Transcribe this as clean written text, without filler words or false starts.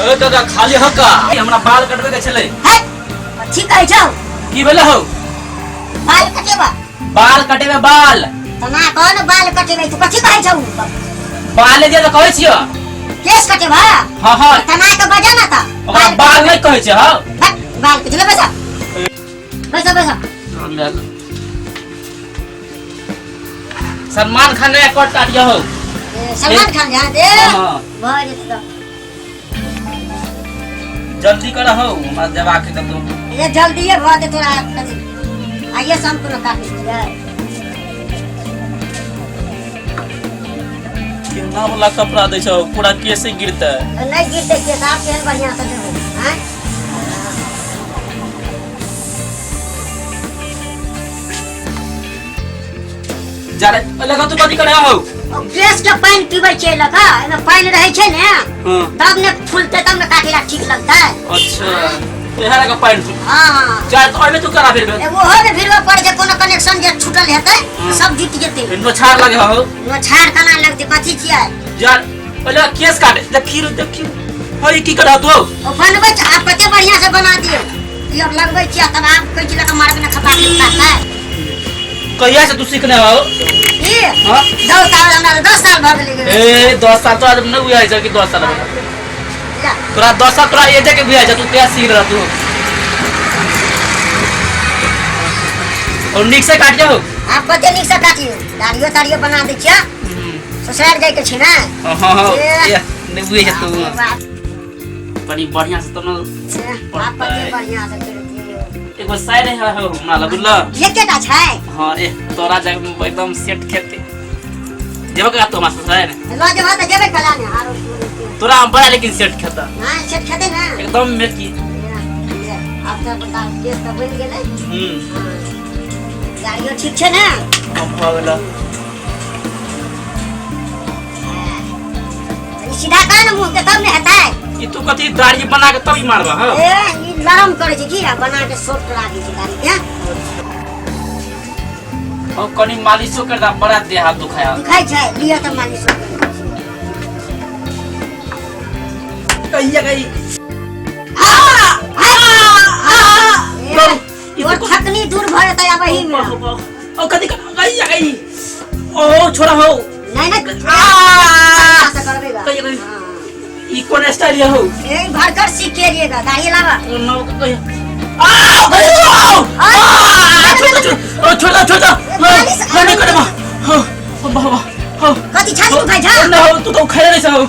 ए दादा खाली हका हमरा बाल कटबे के छलै। है कथी कहै छौ? की भेलै हौ? बाल कटेबा? बाल कटेबे बाल। तना कह ने बाल कटेबै, तू कथी कहै छौ? बाल जे तऽ कहै छियौ। केस कटेबा? हाँ हाँ। तना के बजा ना त। ओकरा बाल नहीं कहै छै। हौ हट, बाल कटेबे। बैसा बैसा बैसा। सलमान खान ने कट काटियो हौ। ए, सलमान खान जान दे। हाँ। भऽ जेतै तऽ। जल्दी कर हौ, हमरा जेबाक है कतौ। ए जल्दीए भऽ जेतै तोरा। कथी आइए शाम को काटै छियै? केना वाला कपड़ा दै छौ, पूरा केसे गिरतै। नहि गिरतै केस, आब केहन बढ़िआँ से देबै आँय। जा रे लगा, तू कथी करे हौ? ओ केस के पानि पीबै छै लगा, एहिमे पानि रहै छै ने। हाँ। तब ने फूलतै, तब ने काटे ला ठीक लगतै। अच्छा, इएह लगा पानि? हाँ हाँ। जा तो ओहिमे तू करा फिर। एगो ओहो मे भिड़बऽ पड़ै छै, कोनो कनेक्शन जे छूटल हेतै हाँ। सब जुटि जेतै। नोछार लगे हौ। नोछार केना लगतै? कथी छियै? जा पहिले केस काटे, देखी देखी हौ, ई की कर तू? ओ बनबै छै, आब कते बढ़िआँ से बना दियौ। ई अब लगबै छियै तब आब कैची लऽ कऽ मारबै ने खपा के काटतै। कहिया से तू सीखने हो? ई हाँ। 10 साल, हमरा तऽ 10 साल भऽ गेलै। ए 10 साल तोरा नहि बुझाइ छै कि 10 साल भऽ गेल? जा। तोरा 10 साल, तोरा एजे के बुझाइ छै, तू कहिया सीख रहा तू? और नीक से काटियो। आब कते नीक से काटियौ, दाढ़ियो ताढ़ियो बना दै छियै। ससुराल जाइके छै ने। हाँ हाँ हाँ। ए। ए, नहि बुझै छै तू। बाप रे बाप। कनी बढ़िया से तब ने। ए, आब कते बढ़िआँ से करि दियौ। एगो साइड है हो हमरा लग, बुझल? एकेटा छै। हाँ, ए तोरा जग एकदम सेट खेते जेबो का तो हमरा ससुराल। लऽ जेबह तऽ जेबै कला ने आरो। तोरा हम बड़ा लेकिन सेट खेता। हाँ, सेट खेतै ने। एकदम मेकी। ए, आब तऽ बता, केस तऽ बनि गेलै। हम्म। हाँ। गाड़ियो ठीक छै ने? हम भऽ गेल। ई सीधा कर ने मुँह के, तब ने हेतै। ई तू कथी दाढ़ी बना के तब ई मारबा? हाँ। ए, ई नरम करै छै की, आ बना के सॉफ्ट राखै छै गाड़ी के। और कनी मालिशो कर दा, बड़ा देह हाथ दुखाया। दुखाइ छै? लिअ तऽ मालिश करै छी। कहिया गई? ए, तोर थकनी दूर भऽ जेतै आब एही मे। ओ कथी गई गई? ओ छोड़ा हो। नहि नहि। आ से करबै बा। कहिया गई? हाँ। ई कोन स्टाइल हो? ए, भरकर सीख के लिए दाढ़ी लावा। ओ नो कहिया आ गई आ, छोड़ दो, छोड़, ओ छोड़ दो, छोड़ दो। मालिश- नहीं करबा हो, बाबा हो। कथी छाती दुखाइ छ? ना हो, तू तो खड़े नहीं हो।